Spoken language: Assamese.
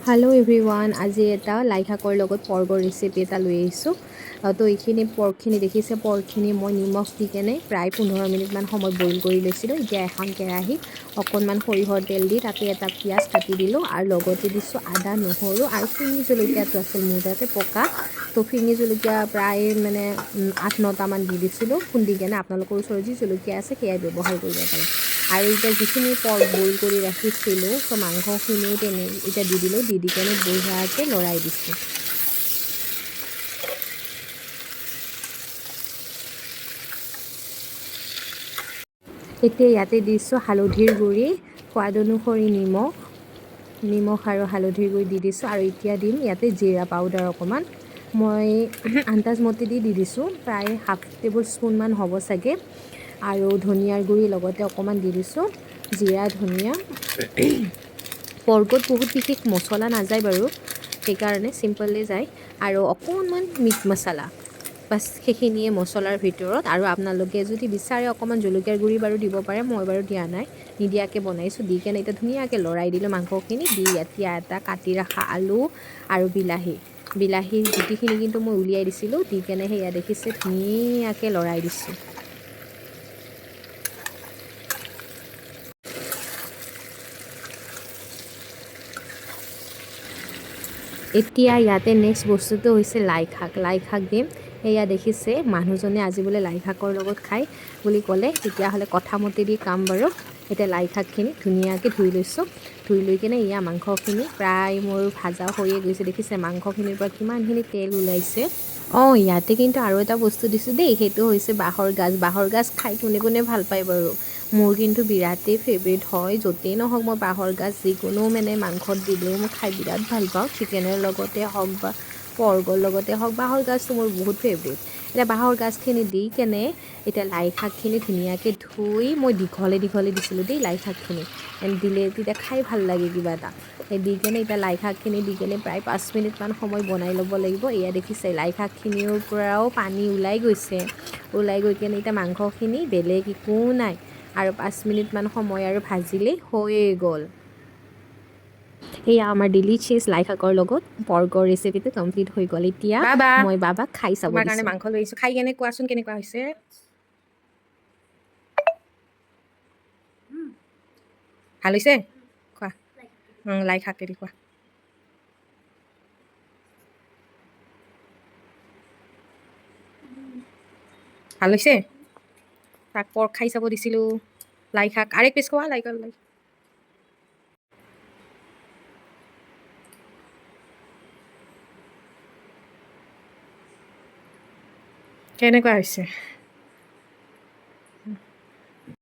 হেল্ল' এভৰিৱান, আজি এটা লাই শাকৰ লগত পৰ্কৰ ৰেচিপি এটা লৈ আহিছোঁ। তো এইখিনি পৰ্কখিনি দেখিছে, পৰ্কখিনি মই নিমখ দি কেনে প্ৰায় 15 মিনিটমান সময় বইল কৰি লৈছিলোঁ। এতিয়া এখন কেৰাহীত অকণমান সৰিয়হৰ তেল দি তাতে এটা পিঁয়াজ কাটি দিলোঁ আৰু লগতে দিছোঁ আদা, নহৰু আৰু ফিৰিঙি জলকীয়াটো আছিল মোৰ তাতে পকা, তো ফিৰিঙি জলকীয়া প্ৰায় মানে 8-9টামান দি দিছিলোঁ খুন্দি কেনে। আপোনালোকৰ ওচৰত যি জলকীয়া আছে সেয়াই ব্যৱহাৰ কৰিব পাৰে। আৰু এতিয়া যিখিনি পৰ্ক বইল কৰি ৰাখিছিলোঁ, চ' মাংসখিনিও তেনে এতিয়া দি দিলোঁ। দি দি কেনে বঢ়িয়াকৈ লৰাই দিছোঁ। এতিয়া ইয়াতে দিছোঁ হালধিৰ গুড়ি, সোৱাদ অনুসৰি নিমখ। নিমখ আৰু হালধিৰ গুড়ি দি দিছোঁ। আৰু এতিয়া দিম ইয়াতে জিৰা পাউডাৰ অকণমান। মই আন্দাজমতে দি দি দিছোঁ, প্ৰায় হাফ টেবুল স্পুনমান হ'ব চাগে। আৰু ধনিয়াৰ গুড়ি লগতে অকণমান দি দিছোঁ, জিৰা, ধনিয়া। পৰ্কত বহুত বিশেষ মছলা নাযায় বাৰু, সেইকাৰণে চিম্পলি যায়। আৰু অকণমান মিট মছলা, বাছ, সেইখিনিয়ে মছলাৰ ভিতৰত। আৰু আপোনালোকে যদি বিচাৰে অকণমান জলকীয়াৰ গুড়ি বাৰু দিব পাৰে। মই বাৰু দিয়া নাই, নিদিয়াকৈ বনাইছোঁ। দি কেনে এতিয়া ধুনীয়াকৈ লৰাই দিলোঁ মাংসখিনি দি। এতিয়া এটা কাটি ৰখা আলু আৰু বিলাহী, বিলাহীৰ গুটিখিনি কিন্তু মই উলিয়াই দিছিলোঁ। দি কেনে সেয়া দেখিছে, ধুনীয়াকৈ লৰাই দিছোঁ। এতিয়া ইয়াতে নেক্সট বস্তুটো হৈছে লাই শাক। লাই শাক দিম। সেয়া দেখিছে, মানুহজনে আজি বোলে লাই শাকৰ লগত খায় বুলি ক'লে। তেতিয়াহ'লে কথা মতে দি কাম বাৰু। এতিয়া লাই শাকখিনি ধুনীয়াকৈ ধুই লৈছোঁ। ধুই লৈ কেনে এয়া মাংসখিনি প্ৰায় মোৰ ভাজা হৈয়ে গৈছে। দেখিছে, মাংসখিনিৰ পৰা কিমানখিনি তেল ওলাইছে। অঁ, ইয়াতে কিন্তু আৰু এটা বস্তু দিছোঁ দেই, সেইটো হৈছে বাঁহৰ গাজ। বাঁহৰ গাজ খাই কোনে কোনে ভাল পায় বাৰু? মোৰ কিন্তু বিৰাটেই ফেভৰেট হয়। য'তেই নহওক, মই বাঁহৰ গাজ যিকোনো মানে মাংসত দিলেও মই খাই বিৰাট ভাল পাওঁ। চিকেনৰ লগতে হওক বা পৰ্কৰ লগতে হওক, বাঁহৰ গাজটো মোৰ বহুত ফেভৰেট। এতিয়া বাঁহৰ গাজখিনি দি কেনে এতিয়া লাই শাকখিনি ধুনীয়াকৈ ধুই মই দীঘলে দীঘলে দিছিলোঁ দেই লাই শাকখিনি। দিলে তেতিয়া খাই ভাল লাগে কিবা এটা। সেই দি কেনে এতিয়া লাই শাকখিনি দি কেনে প্ৰায় 5 মিনিটমান সময় বনাই ল'ব লাগিব। এয়া দেখিছে, লাই শাকখিনিৰ পৰাও পানী ওলাই গৈছে। ওলাই গৈ কেনে এতিয়া মাংসখিনি বেলেগ একো নাই আৰু 5 মিনিটমান সময় আৰু ভাজিলেই হৈয়ে গ'ল। সেয়া আমাৰ ডিলিচিয়াছ লাই শাকৰ লগত পৰ্কৰ ৰেচিপিটো কমপ্লিট হৈ গ'ল। এতিয়া বাবা। মই বাবাক খাই চাব তোমাৰ কাৰণে দিছোঁ। মাংস লৈ আহিছোঁ। খাই কেনে কোৱাচোন কেনেকুৱা হৈছে। ভাল হৈছে? খোৱা, লাই শাকেদি খোৱা। ভাল হৈছে। তাক পৰ্ক খাই চাব দিছিলোঁ, লাই শাক। আৰু এক পিচ খোৱা লাই লাই। কেনেকুৱা হৈছে?